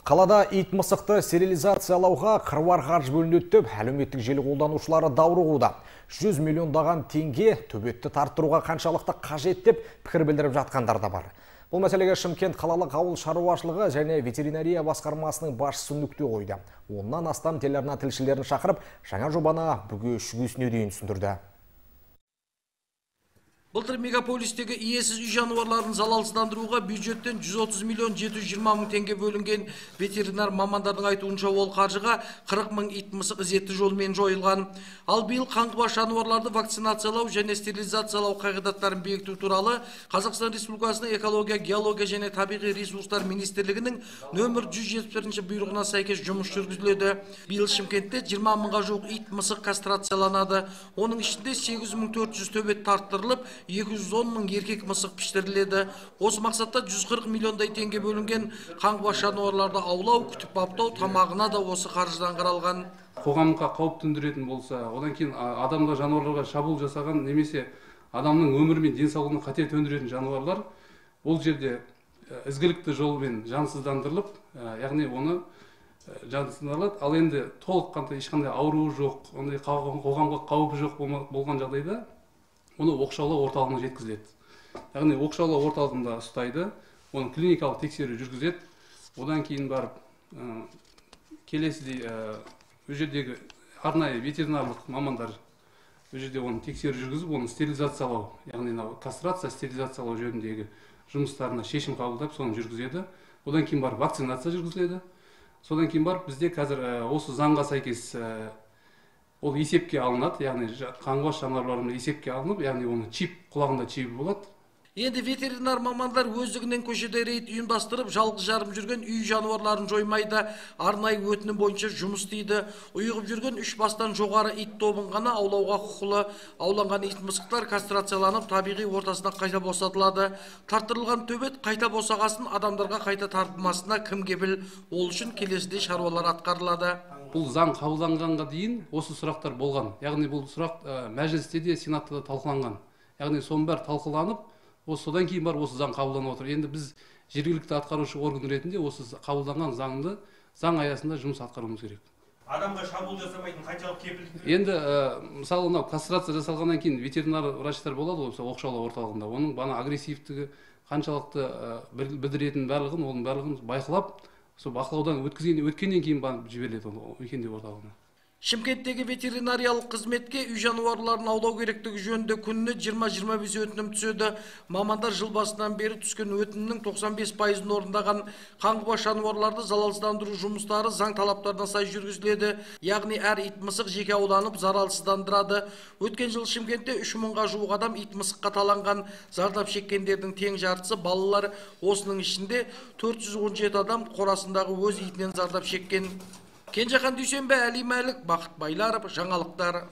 Қалада ит мысықты стерилизациялауға қыруар қаржы бөлінеді деп әлеуметтік желі қолданушылары даурығуда. 100 миллиондаған теңге төбетті тарттыруға қаншалықты қажет деп пікір білдіріп жатқандар да бар. Бұл мәселеге Шымкент қалалық ауыл шаруашылығы және ветеринария басқармасының басшысы нүкте қойды. 10-нан астам телеарна тілшілерін шақырып, жаңа жобаны бүге шүгесіне дейін түсіндірді. Былтыр мегаполистегі иесіз үй жануарларын залалсыздандыруға бюджеттен 130 миллион 720 мың теңге бөлінген. Ветеринар мамандардың айтуынша, ол қаржыға 40 мың ит мысық ізетті жолмен жойылған. Ал биыл қаңғыбас жануарларды вакцинациялау және стерилизациялау қағидаттарын бекіту туралы Қазақстан Республикасының экология, геология және табиғи ресурстар министрлігінің нөмір 171 бұйрығына сәйкес жұмыс жүргізіледі. Биыл Шымкентте 20 мыңға жуық ит мысық кастрацияланады. Оның ішінде 8400 төбет тарттырылып, 210 мың еркек мысық піштіріледі. Осы мақсатта 140 миллиондай теңге бөлінген. Қаңғыбас жануарларды аулау, күтіп баптау, тамағына да осы қаржыдан қаралған. Қоғамға қауіп төндіретін болса, одан кейін адамға, жануарларға шабуыл жасаған немесе адамның өмірі мен денсаулығына қатер төндіретін жануарлар ол жерде ізгілікті жолмен жансыздандырылып, яғни оны жансыздандырылады. Ал енді толыққандай ешқандай ауруы жоқ, ондай қоғамға қаупі жоқ болған жағдайда оны оқшаулау орталығына жеткізіледі. Яғни оқшаулау орталығында ұстайды, оны клиникалық тексеру жүргізеді. Одан кейін барып келесідей ол жердегі арнайы ветеринарлық мамандар ол жерде оны тексеру жүргізіп, оны стерилизациялау, яғни кастрация, стерилизациялау жөніндегі жұмыстарына шешім қабылдап, соны жүргізеді. Одан кейін барып вакцинация жүргізіледі. Содан кейін барып бізде қазір осы заңға сәйкес ол есепке алынады, яғни қаңғыбас жануарларының есепке алынып, яғни оның чип, құлағында чибі болады. Енді ветеринар мамандар өздігінен көшеде рейд ұйымдастырып, жалғыз жарым жүрген үй жануарларын жоймайды, арнайы өтінім бойынша жұмыс істейді. Ұйығып жүрген 3 бастан жоғары ит тобын ғана аулауға құқылы. Ауланған ит мысықтар кастрацияланып, табиғи ортасына қайта босатылады. Тарттырылған төбет қайта босағасын адамдарға қайта тартылмасына кім кепіл? Ол үшін келесідей шаруалар атқарылады. Бұл заң қабылданғанға дейін осы сұрақтар болған. Яғни бұл сұрақ мәжілісте де, сенатта да талқыланған. Яғни соның бәрі талқыланып, содан кейін барып осы заң қабылданып отыр. Енді біз жергілікті атқарушы орган ретінде осы қабылданған заңды заң аясында жұмыс атқаруымыз керек. Адамға шабуыл жасамайтын қаншалық кепілдік? Енді мысалы мынау кастрация жасалғаннан кейін ветеринар врачтар болады ғой, мысалы оқшаулау орталығында. Оның бана агрессивтігі қаншалықты білдіретінін барлығын, оның барлығын байқалап, сол бақылаудан өткеннен кейін барып жіберіледі ол мекендеу орталығына. Шымкенттегі ветеринариялық қызметке үй жануарларын аулау керектігі жөнінде күніне 20-25 өтінім түседі. Мамандар жыл басынан бері түскен өтінімнің 95%-ын орындаған. Қаңғыбас жануарларды залалсыздандыру жұмыстары заң талаптарына сай жүргізіледі. Яғни әр ит мысық жеке ауланып залалсыздандырады. Өткен жыл Шымкентте 3 мыңға жуық адам ит мысыққа таланған. Зардап шеккендердің тең жартысы балалар. Осының ішінде 417 адам қорасындағы өз итінен зардап шеккен. Кенжехан Дүйсенбі, Әли Мәлік, Бақыт Байларов, жаңалықтар.